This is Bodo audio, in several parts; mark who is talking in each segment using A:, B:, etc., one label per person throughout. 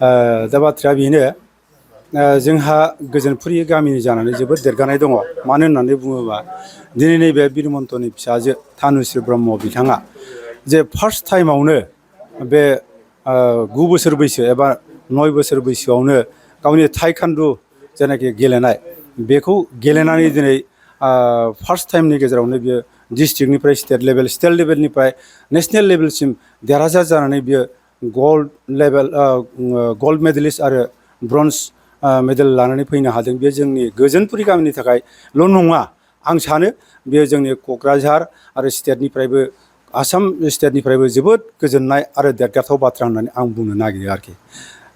A: दा बाथ्राया बेनो जोंहा गोजोनपुरि गामिनि जानानै जोबोद देरगानाय दङ। मानो होननानै बुङोबा दिनै नैबे बिरमन्टनि फिसाजो थानुश्री ब्रह्म बिथाङा जे फार्स्ट टाइमावनो बे 9 बोसोर बैसो एबा 9 बोसोर बैसोआवनो गावनि टाइकान्डु जेनाखि गेलेनाय बेखौ गेलेनानै दिनै फार्स्ट टाइमनि गेजेरावनो बियो डिस्ट्रिक्टनिफ्राय स्टेट लेभेलनिफ्राय नेशनेल लेभेलसिम देरहासार जानानै बियो गल्ड मेडेलिस्ट आरो ब्रन्ज मेडेल लानानै फैनो हादों। बे जोंनि गोजोनपुरि गामिनि थाखायल' नङा, आं सानो बेयो जोंनि क'क्राझार आरो स्टेटनिफ्रायबो आसाम स्टेटनिफ्रायबो जोबोद गोजोननाय आरो देरगाथाव बाथ्रा होननानै आं बुंनो नागिरो आरोखि।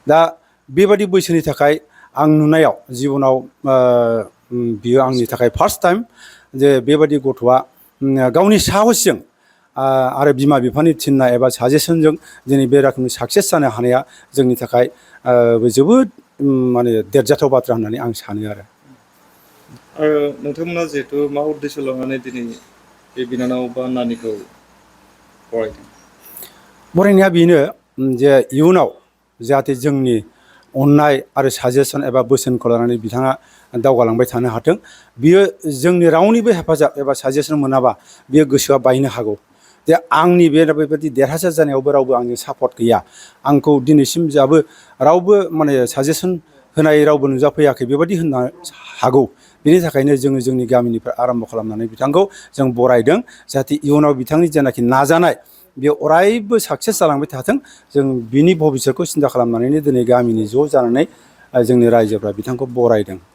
A: दा बेबादि बैसोनि थाखाय आं नुनायाव जिबनाव बियो आंनि थाखाय फार्स्ट टाइम जे बेबादि गथ'आ गावनि साहसजों आरो बिमा बिफानि थिननाय एबा साजेसनजों दिनै बे रोखोमनि साक्सेस जानो हानाया जोंनि थाखाय जोबोद माने देरजाथाव बाथ्रा होननानै आं सानो आरो
B: नोंथांमोना जिहेतु मा उद्देश्य लानानै दिनै बे बिनानाव बा नानिखौ बरायदों?
A: बरायनाया बेनो जे इयुनाव जाहाथे जोंनि अननाय आरो साजेसन एबा बोसोनखौ लानानै बिथाङा दावगालांबाय थानो हाथों। बियो जोंनि रावनिबो हेफाजाब एबा साजेसन मोनाबा बियो गोसोआ बायनो हागौ जे आंनि बेबायदि देरहासार जानायावबो रावबो आंनि सापर्ट गैया, आंखौ दिनैसिम जाबो रावबो माने साजेसन होनाय रावबो नुजाफैयाखै बेबायदि होननो हागौ। बेनि थाखायनो जोङो जोंनि गामिनिफ्राय आराम्भ' खालामनानै बिथांखौ जों बरायदों जाहाथे इयुनाव बिथांनि जेनाखि नाजानाय बेयो अरायबो साक्सेस जालांबाय थाथों। जों बिनि भबिष्यतखौ सिन्था खालामनानैनो दिनै गामिनि ज' जानानै जोंनि रायजोफ्रा बिथांखौ बरायदों।